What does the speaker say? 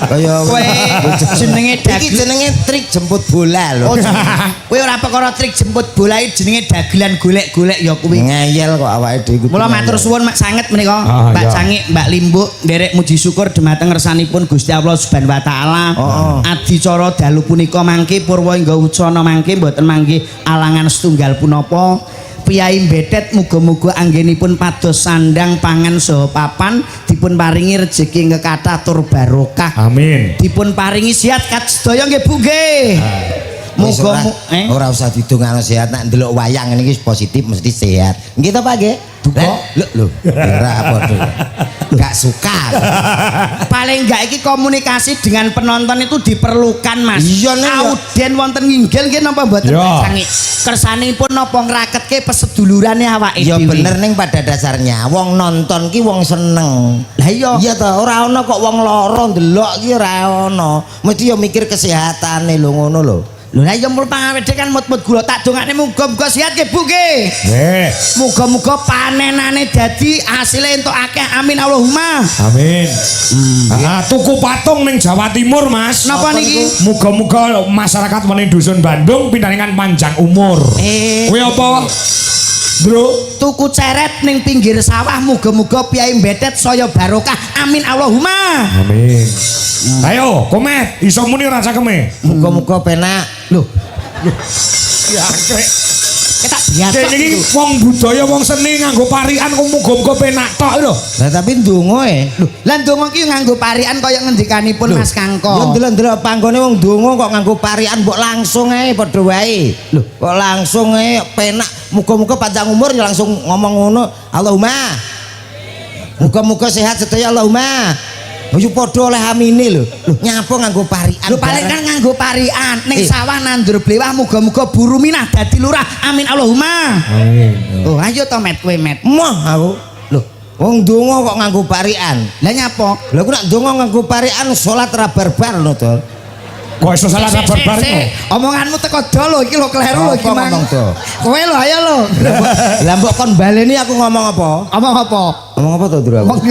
Kaya Kowe jenenge Iki dagelan. Jenenge trik jemput bola lho. Oh, kowe ora perkara trik jemput bola, iki jenenge dagelan golek-golek ya kuwi. Ngeyel kok awake dhewe kudu Mula matur ngeyel. Suwun mak sanget menika, Ah, Mbak iya. Cangik, Mbak Limbuk, nderek muji syukur dumateng ngersanipun Gusti Allah Subhanahu wa taala. Oh. Adicara dalu punika mangke purwa hingga wucana mangke mboten mangke alangan setunggal punapa. Piyai Betet muga-muga anggenipun pados sandang pangan saha papan, dipun paringi rejeki ingkang kathah tur barokah. Amin. Dipun paringi sehat kat sedaya nggih, Bu, nggih. Wis Muga ora, ora usah didongakno sehat, nek ndelok wayang ini positif mesti sehat. Nggih to, Pak, nggih? Duka. Lho lho, ora padha. Gak suka. Paling enggak iki komunikasi dengan penonton itu diperlukan, Mas. Iya, Nek, ya. Audien wonten nginggil nggih napa mboten, Ya. Pak Cangik? Kersanipun napa ngraketke pesedulurane awake Ya dhewe. bener, ning pada dasarnya wong nonton ki wong seneng. Lah iya. Iya toh, ora ana kok wong lara ndelok ki ora ana. Mesti ya mikir kesehatane lho, ngono lho. Lho lah iya, mul pangawede kan mut-mut gula, tak dongakne muga-muga sehat nggih, Bu, nggih. Nggih. Muga-muga panenane dadi hasilnya entuk akeh, amin Allahumma. Amin. Ah, tuku patung ning Jawa Timur, Mas. Napa niki? Muga-muga masyarakat wening dusun Bandung pinaringan panjang umur. Eh. Kuwi apa? Bro, Tuku ceret ning pinggir sawah, muga-muga piyai Betet saya barokah, amin Allahumma. Amin. Ayo, Komet, iso muni ora cangkeme? Muga-muga penak. Lho, Ya, krek. Ketak biasa. Kene iki wong budaya, wong seni, nganggo parikan kok muga-muga penak tok lho. Lah tapi ndonga e. Lho, lah ndonga ki nganggo parikan kaya ngendikanipun Mas Kangko. Ya ndelok-ndelok panggone wong ndonga kok nganggo parikan, mbok langsung ae padha wae. Lho, kok langsung ae penak, muga-muga panjang umur ya langsung ngomong ngono. Allahumma. Muga-muga sehat sedaya, Allahumma. Oh, yo padha oleh amine lho. Lho, nyapa nganggo parikan? Lho, paling kan nganggo parikan ning Eh. sawah nandur blewah, muga-muga Bu Ruminah dadi lurah, amin Allahumma. Amin. Oh, ayo to, Met, kowe, Met. Moh aku. Lho, wong ndonga kok nganggo parikan. Lah nyapa? Lha aku nek ndonga nganggo parikan salat ra bar-bar lho to. Kok iso salah Sik, bar sik, bar? Sik. Omonganmu teko do lho iki lho, kleru lho iki Apa mang. ngomong do? Kowe lho, ayo lho. Lah mbok kon baleni aku ngomong apa? Omong apa? Ngomong apa to, Dro, aku? Omong.